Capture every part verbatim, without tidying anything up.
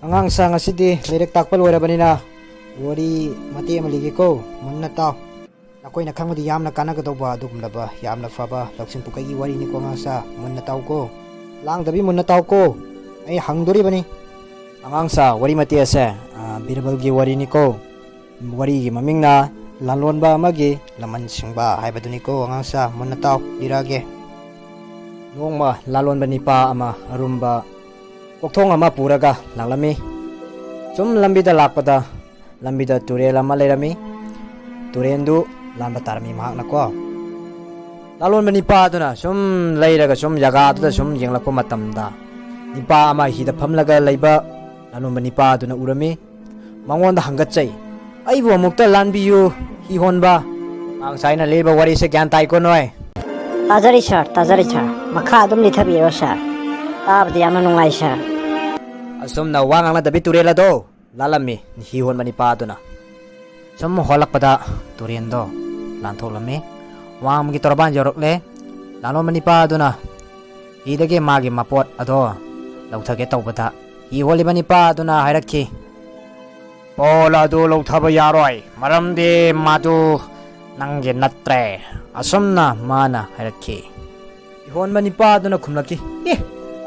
ꯑꯉꯥꯡꯁꯥ, ꯉꯁꯤꯗꯤ ꯂꯥꯏꯔꯤꯛ ꯇꯥꯛꯄ ꯂꯣꯏꯔꯕꯅꯤꯅ ꯋꯥꯔꯤ ꯃꯇꯦꯛ ꯑꯃ ꯂꯤꯒꯦꯀꯣ, ꯃꯨꯟꯅ ꯇꯥꯎ꯫ ꯅꯈꯣꯏꯅ ꯈꯪꯕꯗꯤ ꯌꯥꯝꯅ ꯀꯥꯟꯅꯒꯗꯧꯕ ꯑꯗꯨꯒꯨꯝꯂꯕ ꯌꯥꯝꯅ ꯐꯕ ꯂꯧꯁꯤꯡ ꯄꯨꯀꯩꯒꯤ ꯋꯥꯔꯤꯅꯤꯀꯣ ꯑꯉꯥꯡꯁꯥ, ꯃꯨꯟꯅ ꯇꯥꯎꯀꯣ꯫ ꯂꯥꯡꯗꯕꯤ ꯃꯨꯟꯅ ꯇꯥꯎꯀꯣ꯫ ꯑꯩ ꯍꯪꯗꯣꯔꯤꯕꯅꯤ꯫ ꯑꯉꯥꯡꯁꯥ, ꯋꯥꯔꯤ ꯃꯇꯦꯛ ꯑꯁꯦ, ꯑ, ꯕꯤꯔꯕꯜꯒꯤ ꯋꯥꯔꯤꯅꯤꯀꯣ꯫ ꯋꯥꯔꯤꯒꯤ ꯃꯃꯤꯡꯅ ꯂꯥꯂꯣꯟꯕ ꯑꯃꯒꯤ ꯂꯃꯟ ꯁꯤꯡꯕ ꯍꯥꯏꯕꯗꯨꯅꯤꯀꯣ꯫ ꯑꯉꯥꯡꯁꯥ, ꯃꯨꯟꯅ ꯇꯥꯎ, ꯂꯤꯔꯛꯑꯒꯦ꯫ ꯅꯣꯡꯃ ꯂꯥꯂꯣꯟꯕ ꯅꯤꯄꯥ ꯑꯃ ꯑꯔꯨꯝꯕ ꯀꯣꯛꯊꯣꯡ ꯑꯃ ꯄꯨꯔꯒ ꯂꯥꯛꯂꯝꯃꯤ꯫ ꯁꯨꯝ ꯂꯝꯕꯤꯗ ꯂꯥꯛꯄꯗ ꯂꯝꯕꯤꯗ ꯇꯨꯔꯦꯜ ꯑꯃ ꯂꯩꯔꯝꯃꯤ꯫ ꯇꯨꯔꯦꯜꯗꯨ ꯂꯥꯟꯕ ꯇꯥꯔꯝꯃꯤ ꯃꯍꯥꯛꯅꯀꯣ꯫ ꯂꯥꯂꯣꯟꯕ ꯅꯤꯄꯥ ꯑꯗꯨꯅ ꯁꯨꯝ ꯂꯩꯔꯒ ꯁꯨꯝ ꯖꯒꯥꯗꯨꯗ ꯁꯨꯝ ꯌꯦꯡꯂꯛꯄ ꯃꯇꯝꯗ ꯅꯤꯄꯥ ꯑꯃ ꯍꯤꯗ ꯐꯝꯂꯒ ꯂꯩꯕ ꯂꯥꯂꯣꯟꯕ ꯅꯤꯄꯥ ꯑꯗꯨꯅ ꯎꯔꯝꯃꯤ꯫ ꯃꯉꯣꯟꯗ ꯍꯪꯒꯠꯆꯩ, "ꯑꯩꯕꯨ ꯑꯃꯨꯛꯇ ꯂꯥꯟꯕꯤꯌꯨ, ꯍꯤ ꯍꯣꯟꯕ꯫ ꯉꯁꯥꯏꯅ ꯂꯤꯕ ꯋꯥꯔꯤꯁꯦ ꯒ꯭ꯌꯥꯟ ꯇꯥꯏꯀꯣ ꯅꯣꯏ?" "ꯇꯥꯖꯔꯤ ꯁꯥꯔ, ꯇꯥꯖꯔꯤ ꯁꯥꯔ꯫ ꯃꯈꯥ ꯑꯗꯨꯝ ꯂꯤꯊꯕꯤꯔꯣ ꯁꯥꯔ꯫ ꯇꯥꯕꯗ ꯌꯥꯝꯅ ꯅꯨꯡꯉꯥꯏ ꯁꯥꯔ"꯫ ꯑꯁꯨꯝꯅ ꯋꯥ ꯉꯥꯡꯅꯗꯕꯤ ꯇꯨꯔꯦꯜ ꯑꯗꯣ ꯂꯥꯜꯂꯝꯃꯤ ꯍꯤ ꯍꯣꯟꯕ ꯅꯤꯄꯥ ꯑꯗꯨꯅ꯫ ꯁꯨꯝ ꯍꯣꯜꯂꯛꯄꯗ ꯇꯨꯔꯦꯜꯗꯣ ꯂꯥꯟꯊꯣꯛꯂꯝꯃꯤ꯫ ꯋꯥꯡꯃꯒꯤ ꯇꯣꯔꯕꯥꯟ ꯌꯧꯔꯛꯂꯦ꯫ ꯂꯥꯂꯣꯟꯕ ꯅꯤꯄꯥ ꯑꯗꯨꯅ ꯍꯤꯗꯒꯤ ꯃꯥꯒꯤ ꯃꯄꯣꯠ ꯑꯗꯣ ꯂꯧꯊꯒꯦ ꯇꯧꯕꯗ ꯍꯤ ꯍꯣꯜꯂꯤꯕ ꯅꯤꯄꯥ ꯑꯗꯨꯅ ꯍꯥꯏꯔꯛꯈꯤ, "ꯄꯣꯠ ꯑꯗꯨ ꯂꯧꯊꯕ ꯌꯥꯔꯣꯏ, ꯃꯔꯝꯗꯤ ꯃꯗꯨ ꯅꯪꯒꯤ ꯅꯠꯇ꯭ꯔꯦ"꯫ ꯑꯁꯨꯝꯅ ꯃꯥꯅ ꯍꯥꯏꯔꯛꯈꯤ꯫ ꯍꯤ ꯍꯣꯟꯕ ꯅꯤꯄꯥ ꯑꯗꯨꯅ ꯈꯨꯝꯂꯛꯈꯤ, "ꯑꯦ,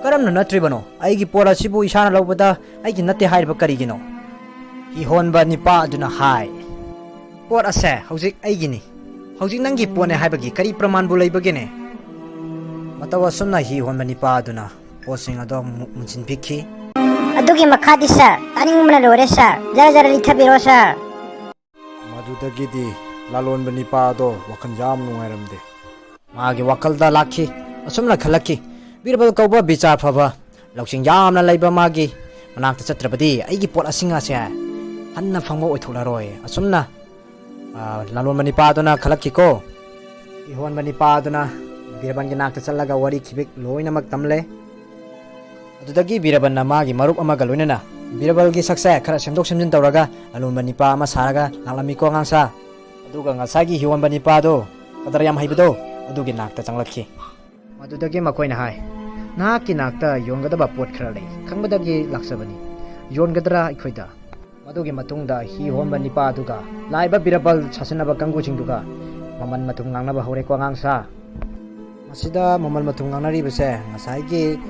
ꯀꯔꯝꯅ ꯅꯠꯇ꯭ꯔꯤꯕꯅꯣ? ꯑꯩꯒꯤ ꯄꯣꯠ ꯑꯁꯤꯕꯨ ꯏꯁꯥꯅ ꯂꯧꯕꯗ ꯑꯩꯒꯤ ꯅꯠꯇꯦ ꯍꯥꯏꯔꯤꯕ ꯀꯔꯤꯒꯤꯅꯣ?" ꯍꯤ ꯍꯣꯟꯕ ꯅꯤꯄꯥ ꯑꯗꯨꯅ ꯍꯥꯏ, "ꯄꯣꯠ ꯑꯁꯦ ꯍꯧꯖꯤꯛ ꯑꯩꯒꯤꯅꯤ꯫ ꯍꯧꯖꯤꯛ ꯅꯪꯒꯤ ꯄꯣꯠꯅꯦ ꯍꯥꯏꯕꯒꯤ ꯀꯔꯤ ꯄ꯭ꯔꯃꯥꯟꯕꯨ ꯂꯩꯕꯒꯦꯅꯦ?" ꯃꯇꯧ ꯑꯁꯨꯝꯅ ꯍꯤ ꯍꯣꯟꯕ ꯅꯤꯄꯥ ꯑꯗꯨꯅ ꯄꯣꯠꯁꯤꯡ ꯑꯗꯣ ꯃꯨ-, ꯃꯨꯟꯁꯤꯟꯕꯤꯈꯤ꯫ ꯑꯗꯨꯒꯤ ꯃꯈꯥꯗꯤ ꯁꯥꯔ, ꯇꯥꯅꯤꯡꯕꯅ ꯂꯣꯏꯔꯦ ꯁꯥꯔ꯫ ꯖꯔ ꯖꯔ ꯂꯤꯊꯕꯤꯔꯣ ꯁꯥꯔ꯫ ꯃꯗꯨꯗꯒꯤꯗꯤ ꯂꯥꯂꯣꯟꯕ ꯅꯤꯄꯥ ꯑꯗꯣ ꯋꯥꯈꯜ ꯌꯥꯝ ꯅꯨꯡꯉꯥꯏꯔꯝꯗꯦ꯫ ꯃꯥꯒꯤ ꯋꯥꯈꯜꯗ ꯂꯥꯛꯈꯤ, ꯑꯁꯨꯝꯅ ꯈꯜꯂꯛꯈꯤ, "ꯕꯤꯔꯕꯜ ꯀꯧꯕ ꯕꯤꯆꯥꯔ ꯐꯕ, ꯂꯧꯁꯤꯡ ꯌꯥꯝꯅ ꯂꯩꯕ ꯃꯥꯒꯤ ꯃꯅꯥꯛꯇ ꯆꯠꯇ꯭ꯔꯕꯗꯤ ꯑꯩꯒꯤ ꯄꯣꯠ ꯑꯁꯤꯡ ꯑꯁꯦ ꯍꯟꯅ ꯐꯪꯕ ꯑꯣꯏꯊꯣꯛꯂꯔꯣꯏ"꯫ ꯑꯁꯨꯝꯅ, ꯑ, ꯂꯥꯂꯣꯟꯕ ꯅꯤꯄꯥ ꯑꯗꯨꯅ ꯈꯜꯂꯛꯈꯤꯀꯣ꯫ ꯍꯤ ꯍꯣꯟꯕ ꯅꯤꯄꯥ ꯑꯗꯨꯅ ꯕꯤꯔꯕꯜꯒꯤ ꯅꯥꯛꯇ ꯆꯠꯂꯒ ꯋꯥꯔꯤ ꯈꯤꯕꯤꯛ ꯂꯣꯏꯅꯃꯛ ꯇꯝꯂꯦ꯫ ꯑꯗꯨꯗꯒꯤ ꯕꯤꯔꯕꯜꯅ ꯃꯥꯒꯤ ꯃꯔꯨꯞ ꯑꯃꯒ ꯂꯣꯏꯅꯅ ꯕꯤꯔꯕꯜꯒꯤ ꯁꯛꯁꯦ ꯈꯔ ꯁꯦꯝꯗꯣꯛ ꯁꯦꯝꯖꯤꯟ ꯇꯧꯔꯒ ꯂꯥꯂꯣꯟꯕ ꯅꯤꯄꯥ ꯑꯃ ꯁꯥꯔꯒ ꯂꯥꯛꯂꯝꯃꯤꯀꯣ ꯑꯉꯥꯡꯁꯥ꯫ ꯑꯗꯨꯒ ꯉꯁꯥꯏꯒꯤ ꯍꯤ ꯍꯣꯟꯕ ꯅꯤꯄꯥꯗꯣ, ꯀꯗꯔ ꯌꯥꯝ ꯍꯩꯕꯗꯣ, ꯑꯗꯨꯒꯤ ꯅꯥꯛꯇ ꯆꯪꯂꯛꯈꯤ꯫ ꯃꯗꯨꯗꯒꯤ ꯃꯈꯣꯏꯅ ꯍꯥꯏ, "ꯅꯍꯥꯛꯀꯤ ꯅꯥꯛꯇ ꯌꯣꯟꯒꯗꯕ ꯄꯣꯠ ꯈꯔ ꯂꯩ, ꯈꯪꯕꯗꯒꯤ ꯂꯥꯛꯆꯕꯅꯤ꯫ ꯌꯣꯟꯒꯗ꯭ꯔꯥ ꯑꯩꯈꯣꯏꯗ? ꯃꯗꯨꯒꯤ ꯃꯇꯨꯡꯗ ꯍꯤ ꯍꯣꯟꯕ ꯅꯤꯄꯥ ꯑꯗꯨꯒ ꯂꯥꯛꯏꯕ ꯕꯤꯔꯕꯜ ꯁꯥꯁꯤꯟꯅꯕ ꯀꯥꯡꯕꯨꯁꯤꯡꯗꯨꯒ ꯃꯃꯜ ꯃꯊꯨꯝ ꯉꯥꯡꯅꯕ ꯍꯧꯔꯦꯀꯣ ꯑꯉꯥꯡꯁꯥ꯫ ꯃꯁꯤꯗ ꯃꯃꯜ ꯃꯊꯨꯝ ꯉꯥꯡꯅꯔꯤꯕꯁꯦ ꯉꯁꯥꯏꯒꯤ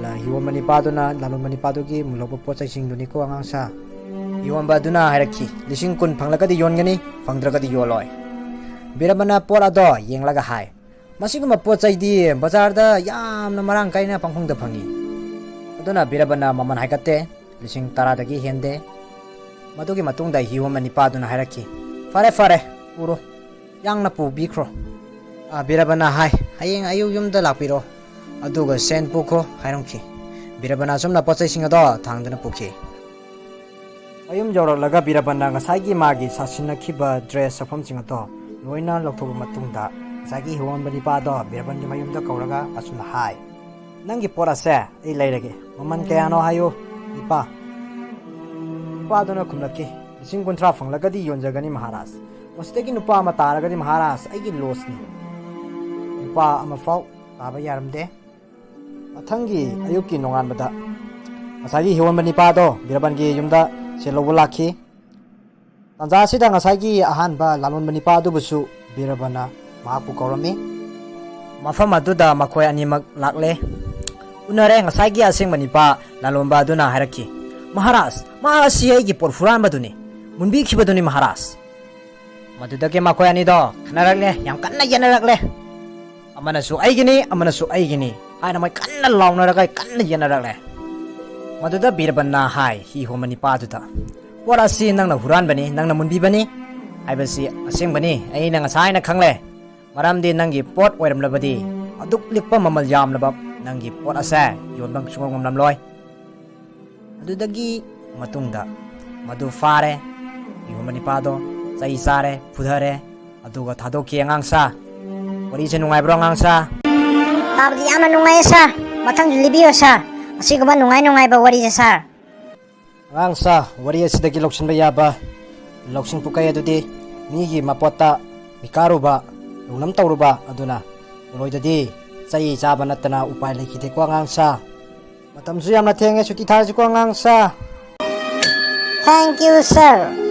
ꯂ-, ꯍꯤ ꯍꯣꯟꯕ ꯅꯤꯄꯥꯗꯨꯅ ꯂꯂꯣꯟꯕ ꯅꯤꯄꯥꯗꯨꯒꯤ ꯂꯧꯕ ꯄꯣꯠ ꯆꯩꯁꯤꯡꯗꯨꯅꯤꯀꯣ ꯑꯉꯥꯡꯁꯥ꯫ ꯍꯤ ꯍꯣꯟꯕ ꯑꯗꯨꯅ ꯍꯥꯏꯔꯛꯈꯤ, "ꯂꯤꯁꯤꯡ ꯀꯨꯟ ꯐꯪꯂꯒꯗꯤ ꯌꯣꯟꯒꯅꯤ, ꯐꯪꯗ꯭ꯔꯒꯗꯤ ꯌꯣꯜꯂꯣꯏ"꯫ ꯕꯤꯔꯕꯜꯅ ꯄꯣꯠ ꯑꯗꯣ ꯌꯦꯡꯂꯒ ꯍꯥꯏ, "ꯃꯁꯤꯒꯨꯝꯕ ꯄꯣꯠ ꯆꯩꯗꯤ ꯕꯖꯥꯔꯗ ꯌꯥꯝꯅ ꯃꯔꯥꯡ ꯀꯥꯏꯅ ꯄꯪꯐꯪꯗ ꯐꯪꯏ"꯫ ꯑꯗꯨꯅ ꯕꯤꯔꯕꯜꯅ ꯃꯃꯜ ꯍꯥꯏꯒꯠꯇꯦ, ꯂꯤꯁꯤꯡ ꯇꯔꯥꯗꯒꯤ ꯍꯦꯟꯗꯦ꯫ ꯃꯗꯨꯒꯤ ꯃꯇꯨꯡꯗ ꯍꯤ ꯍꯣꯟꯕ ꯅꯤꯄꯥꯗꯨꯅ ꯍꯥꯏꯔꯛꯈꯤ, "ꯐꯔꯦ, ꯐꯔꯦ, ꯄꯨꯔꯣ, ꯌꯥꯡꯅ ꯄꯨꯕꯤꯈ꯭ꯔꯣ"꯫ ꯑ, ꯕꯤꯔꯕꯜꯅ ꯍꯥꯏ, "ꯍꯌꯦꯡ ꯑꯌꯨꯛ ꯌꯨꯝꯗ ꯂꯥꯛꯄꯤꯔꯣ, ꯑꯗꯨꯒ ꯁꯦꯟ ꯄꯨꯈꯣ" ꯍꯥꯏꯔꯝꯈꯤ꯫ ꯕꯤꯔꯕꯜꯅ ꯑꯁꯨꯝꯅ ꯄꯣꯠ ꯆꯩꯁꯤꯡ ꯑꯗꯣ ꯊꯥꯡꯗꯨꯅ ꯄꯨꯈꯤ꯫ ꯃꯌꯨꯝ ꯌꯧꯔꯛꯂꯒ ꯕꯤꯔꯕꯜꯅ ꯉꯁꯥꯏꯒꯤ ꯃꯥꯒꯤ ꯁꯥꯁꯤꯟꯅꯈꯤꯕ ꯗ꯭ꯔꯦꯁ ꯁꯛꯐꯝꯁꯤꯡ ꯑꯗꯣ ꯂꯣꯏꯅ ꯂꯧꯊꯣꯛꯄ ꯃꯇꯨꯡꯗ, ꯉꯁꯥꯏꯒꯤ ꯍꯤ ꯍꯣꯟꯕ ꯅꯤꯄꯥꯗꯣ ꯕꯤꯔꯕꯜꯒꯤ ꯃꯌꯨꯝꯗ ꯀꯧꯔꯒ ꯑꯁꯨꯝꯅ ꯍꯥꯏ, "ꯅꯪꯒꯤ ꯄꯣꯠ ꯑꯁꯦ ꯑꯩ ꯂꯩꯔꯒꯦ, ꯃꯃꯜ ꯀꯌꯥꯅꯣ ꯍꯥꯏꯌꯨ, ꯅꯤꯄꯥ"꯫ ꯅꯤꯄꯥꯗꯨꯅ ꯈꯨꯝꯂꯛꯈꯤ, "ꯂꯤꯁꯤꯡ ꯀꯨꯟꯊ꯭ꯔꯥ ꯐꯪꯂꯒꯗꯤ ꯌꯣꯟꯖꯒꯅꯤ ꯃꯍꯥꯔꯥꯖ꯫ ꯃꯁꯤꯗꯒꯤ ꯅꯨꯄꯥ ꯑꯃ ꯇꯥꯔꯒꯗꯤ ꯃꯍꯥꯔꯥꯖ, ꯑꯩꯒꯤ ꯂꯣꯁꯅꯤ"꯫ ꯅꯨꯄꯥ ꯑꯃꯐꯥꯎ ꯇꯥꯕ ꯌꯥꯔꯝꯗꯦ꯫ ꯃꯊꯪꯒꯤ ꯑꯌꯨꯛꯀꯤ ꯅꯣꯡꯉꯥꯟꯕꯗ ꯉꯁꯥꯏꯒꯤ ꯍꯤꯔꯣꯟꯕ ꯅꯤꯄꯥꯗꯣ ꯕꯤꯔꯕꯜꯒꯤ ꯌꯨꯝꯗ ꯁꯦꯜ ꯂꯧꯕ ꯂꯥꯛꯈꯤ꯫ ꯇꯥꯟꯖꯥ ꯑꯁꯤꯗ ꯉꯁꯥꯏꯒꯤ ꯑꯍꯥꯟꯕ ꯂꯥꯂꯣꯟꯕ ꯅꯤꯄꯥ ꯑꯗꯨꯕꯨꯁꯨ ꯕꯤꯔꯕꯜꯅ ꯃꯍꯥꯛꯄꯨ ꯀꯧꯔꯝꯃꯤ꯫ ꯃꯐꯝ ꯑꯗꯨꯗ ꯃꯈꯣꯏ ꯑꯅꯤꯃꯛ ꯂꯥꯛꯂꯦ꯫ ꯎꯅꯔꯦ꯫ ꯉꯁꯥꯏꯒꯤ ꯑꯁꯦꯡꯕ ꯅꯤꯄꯥ ꯂꯥꯂꯣꯟꯕ ꯑꯗꯨꯅ ꯍꯥꯏꯔꯛꯈꯤ, "ꯃꯍꯥꯔꯥꯖ, ꯃꯍꯥꯛ ꯑꯁꯤ ꯑꯩꯒꯤ ꯄꯣꯠ ꯍꯨꯔꯥꯟꯕꯗꯨꯅꯤ, ꯃꯨꯟꯕꯤꯈꯤꯕꯗꯨꯅꯤ ꯃꯍꯥꯔꯥꯖ"꯫ ꯃꯗꯨꯗꯒꯤ ꯃꯈꯣꯏ ꯑꯅꯤꯗꯣ ꯈꯠꯅꯔꯛꯂꯦ, ꯌꯥꯝ ꯀꯟꯅ ꯌꯦꯠꯅꯔꯛꯂꯦ꯫ ꯑꯃꯅꯁꯨ "ꯑꯩꯒꯤꯅꯤ", ꯑꯃꯅꯁꯨ "ꯑꯩꯒꯤꯅꯤ" ꯍꯥꯏꯅ ꯃꯣꯏ ꯀꯟꯅ ꯂꯥꯎꯅꯔꯒ ꯀꯟꯅ ꯌꯦꯠꯅꯔꯛꯂꯦ꯫ ꯃꯗꯨꯗ ꯕꯤꯔꯕꯜꯅ ꯍꯥꯏ ꯍꯤ ꯍꯣꯟꯕ ꯅꯤꯄꯥꯗꯨꯗ, "ꯄꯣꯠ ꯑꯁꯤ ꯅꯪꯅ ꯍꯨꯔꯥꯟꯕꯅꯤ, ꯅꯪꯅ ꯃꯨꯟꯕꯤꯕꯅꯤ ꯍꯥꯏꯕꯁꯤ ꯑꯁꯦꯡꯕꯅꯤ, ꯑꯩꯅ ꯉꯁꯥꯏꯅ ꯈꯪꯂꯦ꯫ ꯃꯔꯝꯗꯤ ꯅꯪꯒꯤ ꯄꯣꯠ ꯑꯣꯏꯔꯝꯂꯕꯗꯤ ꯑꯗꯨꯛ ꯂꯤꯛꯄ ꯃꯃꯜ ꯌꯥꯝꯂꯕ ꯅꯪꯒꯤ ꯄꯣꯠ ꯑꯁꯦ ꯌꯣꯟꯕ ꯁꯨꯡꯉꯝ ꯉꯝꯂꯝꯂꯣꯏ"꯫ ꯑꯗꯨꯗꯒꯤ ꯃꯇꯨꯡꯗ ꯃꯗꯨ ꯐꯥꯔꯦ, ꯍꯤ ꯍꯣꯟꯕ ꯅꯤꯄꯥꯗꯣ ꯆꯩ ꯆꯥꯔꯦ, ꯐꯨꯊꯔꯦ, ꯑꯗꯨꯒ ꯊꯥꯗꯣꯛꯈꯤ꯫ ꯑꯉꯥꯡ ꯁꯥ, ꯋꯥꯔꯤꯁꯦ ꯅꯨꯡꯉꯥꯏꯕ꯭ꯔꯣ ꯑꯉꯥꯡ ꯁꯥ? ꯇꯥꯕꯗꯤ ꯌꯥꯝꯅ ꯅꯨꯡꯉꯥꯏꯌꯦ ꯁꯥꯔ꯫ ꯃꯊꯪꯁꯨ ꯂꯤꯕꯤꯌꯣ ꯁꯥꯔ, ꯑꯁꯤꯒꯨꯝꯕ ꯅꯨꯡꯉꯥꯏ ꯅꯨꯡꯉꯥꯏꯕ ꯋꯥꯔꯤꯁꯦ ꯁꯥꯔ꯫ ꯑꯉꯥꯡ ꯁꯥ, ꯋꯥꯔꯤ ꯑꯁꯤꯗꯒꯤ ꯂꯧꯁꯤꯟꯕ ꯌꯥꯕ ꯂꯧꯁꯤꯡ ꯄꯨꯀꯩ ꯑꯗꯨꯗꯤ ꯃꯤꯒꯤ ꯃꯄꯣꯠꯇ ꯃꯤꯀꯥꯔꯨꯕ, ꯂꯧꯅꯝ ꯇꯧꯔꯨꯕ ꯑꯗꯨꯅ ꯄꯣꯂꯣꯏꯗꯗꯤ ꯆꯩ ꯆꯥꯕ ꯅꯠꯇꯅ ꯎꯄꯥꯏ ꯂꯩꯈꯤꯗꯦꯀꯣ ꯑꯉꯥꯡ ꯁꯥ꯫ ꯃꯇꯝꯁꯨ ꯌꯥꯝꯅ ꯊꯦꯡꯉꯦ, ꯁꯨꯇꯤ ꯊꯥꯔꯁꯤꯀꯣ ꯑꯉꯥꯡ ꯁꯥ꯫ Thank you, sir.